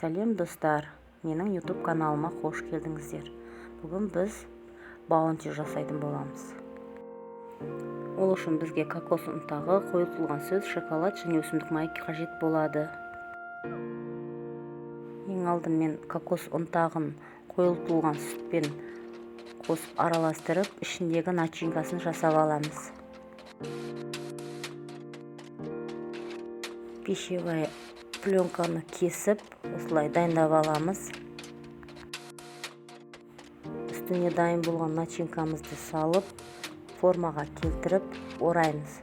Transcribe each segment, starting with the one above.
Сәлем, достар! Менің YouTube каналыма қош келдіңіздер. Бүгін біз баунти жасайтын боламыз. Ол үшін бізге кокос ұнтағы, қойытылған сүт, шоколад және өсімдік майы қажет болады. Ең алдымен кокос ұнтағын қойылтылған сүтпен қосып араластырып, ішіндегі начинкасын жасап аламыз. Пищевая пленканы кесіп, осылай дайындап аламыз. Үстіне дайын болған начинкамызды салып, формаға келтіріп ораймыз.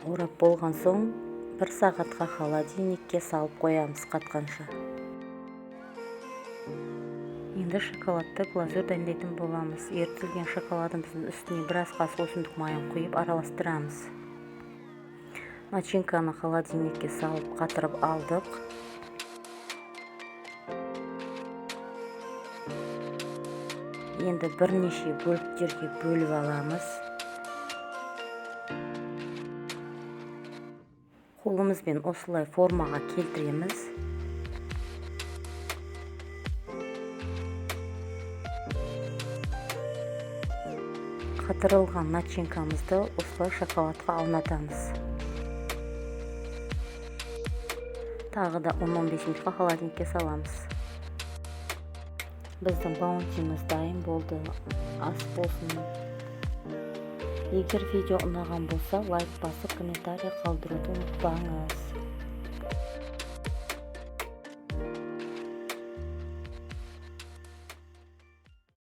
Орап болған соң 1 сағатқа холодильникке салып қоямыз қатқанша. Енді шоколадты глазурь дайындайтын боламыз. Ерітілген шоколадымыздың үстіне біраз қасық өсімдік майын құйып араластырамыз. Начинканы холодильникке салып қатырып алдық. Енді бірнеше бөліктерге бөліп аламыз. Қолымызбен осылай формаға келтіреміз. Қатырылған начинкамызды осылай шоколадқа аунатамыз. Тағы да 10-15 минутқа холодильникке саламыз. Біздің баунтиміз дайын болды. Ас болсын. Егер видео ұнаған болса, лайк басып, комментарий қалдыруды ұмытпаңыз.